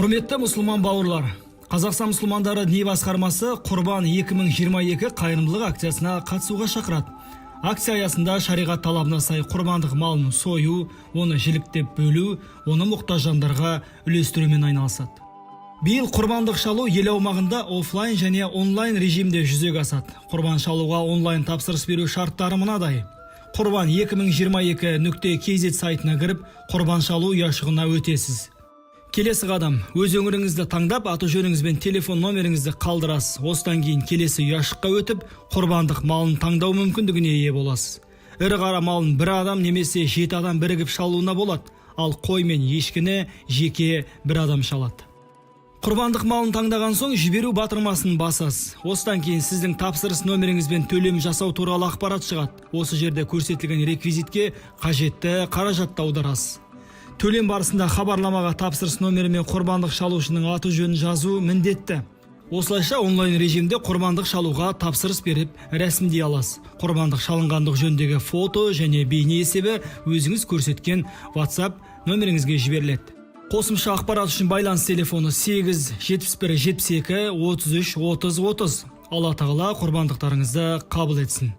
Құрметті мұсылман бауырлар, Қазақстан мұсылмандары діни басқармасы Құрбан 2022 қайырымдылық акциясына қатысуға шақырады. Акция аясында шариғат талабына сай құрбандық малын сою, оны жіліктеп бөлу, оны мұқтаж жандарға үлестірумен айналысады. Биыл құрбандық шалу ел аумағында офлайн және онлайн режимде жүзеге асады. Құрбан шалуға онлайн тапсырыс беру шарттары мынадай: Құрбан 2022 нүкте kz сайтына кіріп, құрбан шалу ұяшығына өтесіз. Келесі қадам: өз өңіріңізді таңдап, аты жөніңіз бен телефон номеріңізді қалдырасыз. Осыдан кейін келесі ұяшыққа өтіп, құрбандық малын таңдау мүмкіндігіне ие боласыз. Ірі қара малын бір адам немесе жеті адам бірігіп шалуына болады, ал қой мен ешкіні жеке бір адам шалады. Құрбандық малын таңдаған соң, жіберу батырмасын басасыз. Осыдан кейін сіздің тапсырыс номеріңіз бен төлем жасау туралы ақпарат шығады. Осы жерде көрсетілген реквизитке қажетті қаражатты аударасыз. Төлем барысында хабарламаға тапсырыс номері мен құрбандық шалушының аты жөнін жазу міндетті. Осылайша онлайн режимде құрбандық шалуға тапсырыс беріп, рәсімдей аласыз. Құрбандық шалынғандық жөніндегі фото және бейне есебі өзіңіз көрсеткен WhatsApp номеріңізге жіберіледі. Қосымша ақпарат үшін байланыс телефоны 8 71 72 33 30 30. Алла Тағала құрбандықтарыңызды қабыл етсін.